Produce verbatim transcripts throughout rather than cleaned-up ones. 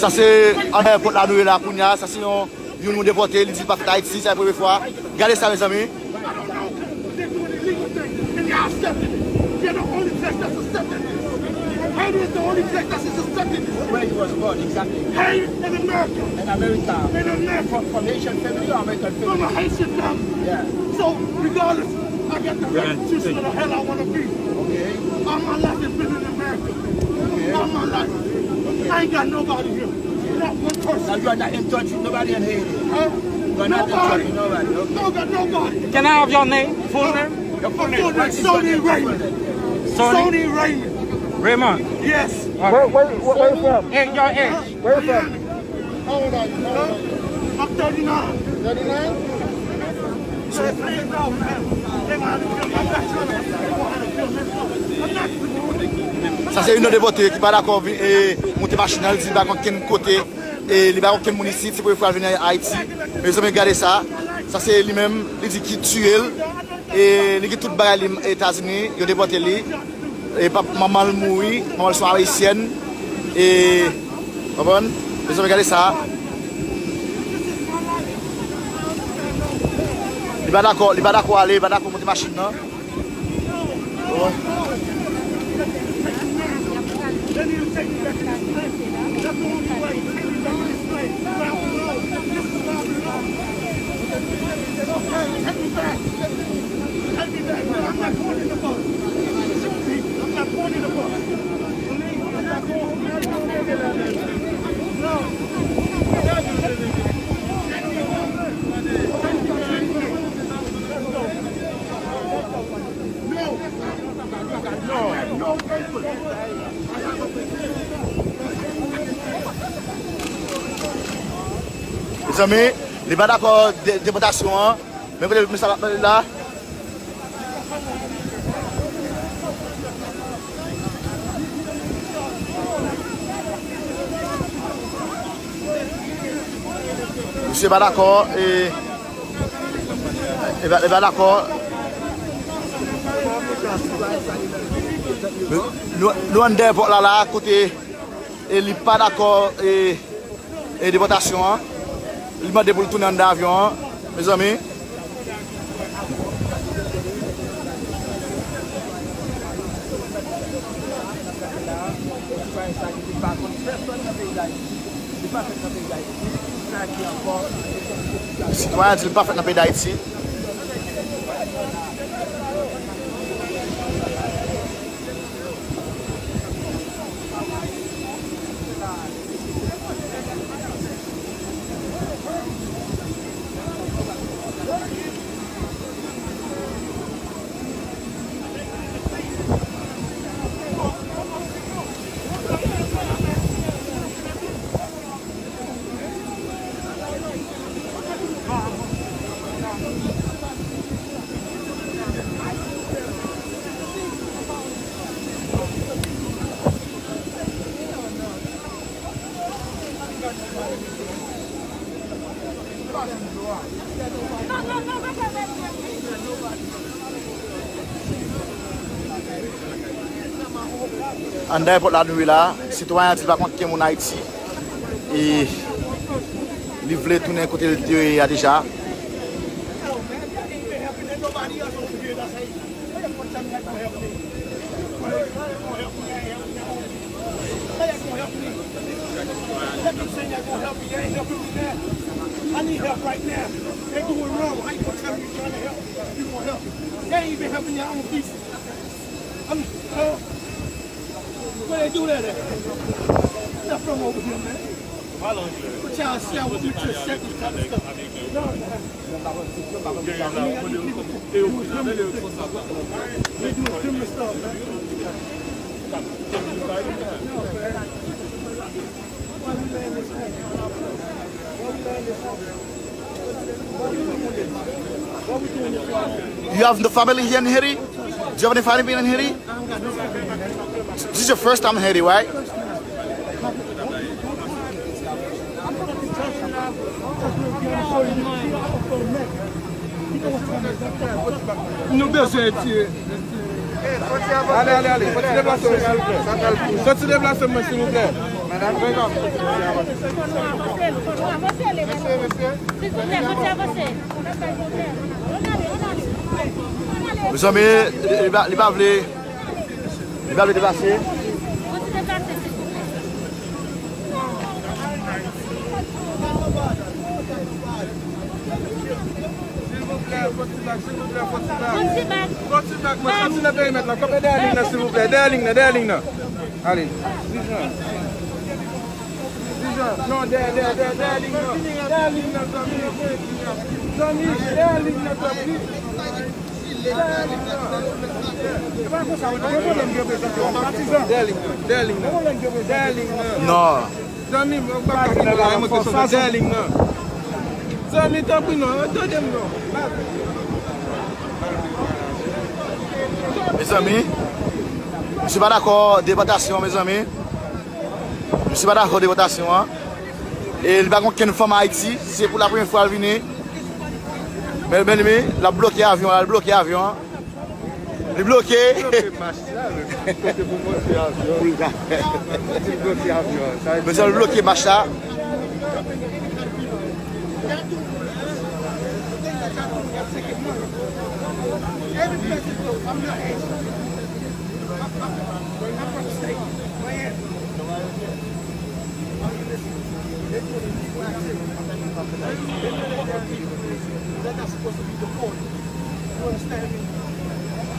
Sa se anndan èpòt la nou ye la kounye a. Sa se yon, youn nou depòte, li di l pa fèt Ayiti, sa se premye fwa. Gade sa, mezanmi. They doing illegal things, and they accepting it. They're the only place that's accepting it. Haiti is the only place that's accepting it. Where you was born, exactly? Haiti in America. In America. In America. From, from Haitian family or American family? From a Haitian family. Yeah. So, regardless, I got the right to choose where the hell I want to be. Okay. All my life has been in America. Okay. All my life. I ain't got nobody here. Not one person. So you are not in touch with nobody in Haiti? Huh? You are not in touch with nobody, okay. No, got nobody. Can I have your name? Full name? Your full name. What is your name? Sony Raymond. Sony? Sony Raymond. Raymond. Yes. Okay. Where, where, where, where you from? Hey, your age. Where you from? How old are you? How old are you? I'm thirty-nine. Thirty-nine? Sa se youn nan depòte ki pa dakò vin, e, monte machin nan, li di li pa konn kenn kote, e, li pa konn kenn moun isit, se premye fwa l vin Ayiti. Mezanmi, gade sa. Sa se li menm, li di ki tiye l, e, li gen tout bagay li Etazini, yo depòte li. E pap, manman l mouri, manman l se yon ayisyèn. E, konprann? Mezanmi, gade sa. Li pa dakò, li pa dakò ale, li pa dakò monte machin nan. Konprann? Mezanmi, li pa dakò de-, depòtasyon an. Men kote mesye ap pale la. Misye pa dakò, e, e pa, e pa dakò. Nou, nou anndan èpòt la, la, kote, e, li pa dakò, e, e depòtasyon an. Li mande pou l tounen anndan avyon an, mezanmi. Sitwayen an di l pa fèt nan peyi Dayiti. Anndan èpòt la nou ye la, sitwayen an di l pa konn kenn moun Ayiti. E li vle tounen kote l te ye a deja. How y'all gonna help me? Let me say y'all gonna help me. Y'all ain't helping me now. I need help right now. They doing wrong. How you gonna tell me you trying to help? You gonna help me? They ain't even helping y'all own people. I'm, uh, where they do that at? Not from over here, man. What y'all sell with me to set this kind of stuff? No, man. You have the family here in Haiti? Do you have any family in Haiti? This is your first time in Haiti, right? Nou bezwen etire. Ale, ale, ale. Soti deplase mwen, silvouplè. Soti deplase mwen, silvouplè. Mezanmi, li, li pa, li pa vle, li pa vle deplase. Silvouplè, fò ti bak, silvouplè, fò ti bak. Fò ti bak, mwen, sòti nan perimèt la. Kanpe dèyè liy nan, silvouplè. Dèyè liy nan, dèyè liy nan. Ale. Dijan. Dijan. Non, dèyè, dèyè, dèyè, dèyè liy nan. Dèyè liy nan, zanmi. Zanmi, dèyè liy nan, zanmi. Dèyè liy nan, dèyè liy nan. Dèyè liy nan. Non. Zanmi m, ou pa ka kite la, mwen ke sou dèyè liy nan. Zanmi, tanpri non, tande m non. Mezanmi, misye pa dakò depòtasyon, mezanmi. Misye pa dakò depòtasyon an. E li pa gen okenn fanm Ayiti, se pou la premyè fwa l vini. Men, men, men, l ap bloke avyon an, l ap bloke avyon an. Li bloke. Bloke mach la, men kote pou monte avyon. Pou l ka. Li bloke avyon. Sa vle di mezanmi, l bloke mach la.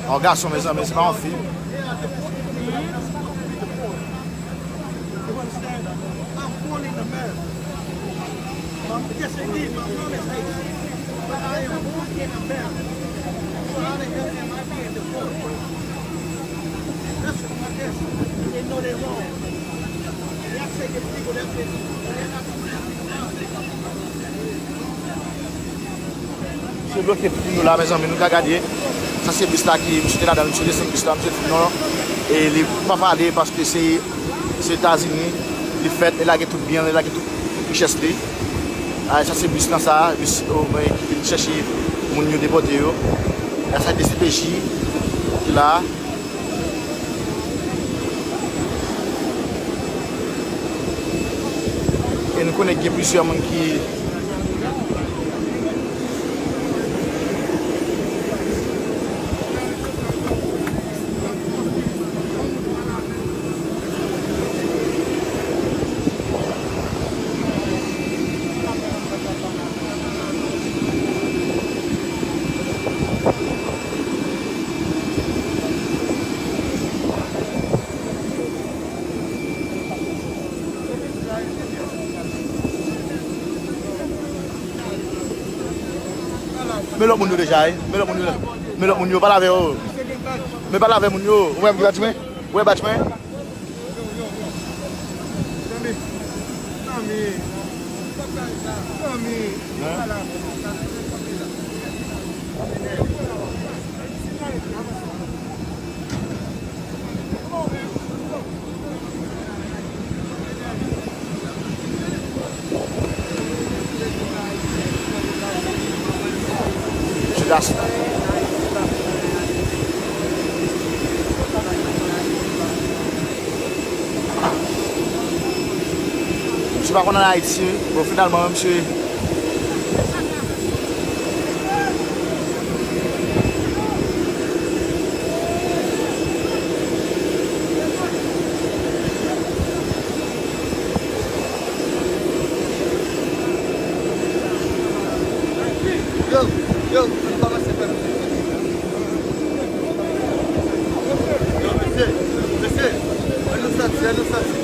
Yon gason, mezanmi, se pa yon fi. Misye bloke tout moun yo la, mezanmi, nou ka gade. Sa se bis la ki misye te ladan l, misye desann bis la, misye di non, e li pa pale paske se, se Etazini li fèt, li lage tout byen l, li lage tout richès li. A, sa se bis lan sa, bis, o, mwen, ki vin chèche moun yo depòte yo. A, sa D C P J ki la. E nou konnen gen plizyè moun ki Men lòt moun yo deja, wi. Men lòt moun yo. Men lòt moun yo, pale avè yo. Men pale avè moun yo. Ou wè m ki bat mwen? Ou wè bat mwen? Misye pa konn ann Ayiti, bon, finalman, misye. Yo, yo, ann kòmanse fè. Yo, mesye, mesye, ann nou sòti, ann nou sòti.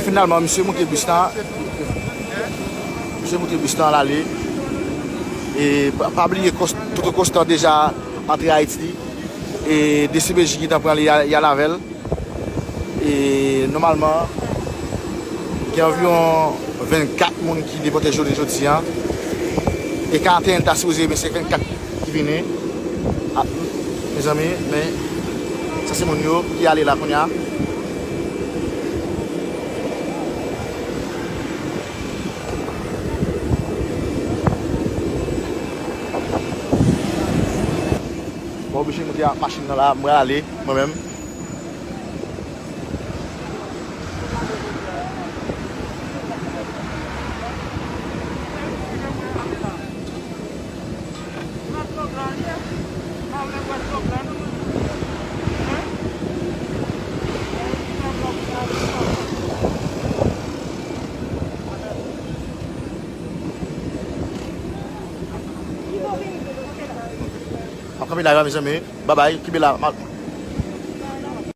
Finalman, misye moute bis la. Misye moute bis la, l ale. E pa, pa bliye, Kos-, Toto Constant deja antre Ayiti. E D C P J gentan pran li, y a, y al avè l. E nòmalman, gen anviwon vennkat moun ki depòte jounen jodi a. E karanteyen ta sipoze, men se vennkat ki vini. A, mezanmi, men sa se moun yo ki ale la kounye a. Mwen oblije moute ak machin nan la, mwen ale, mwen menm. M ap kanpe la, mezanmi. Babay, kenbe la.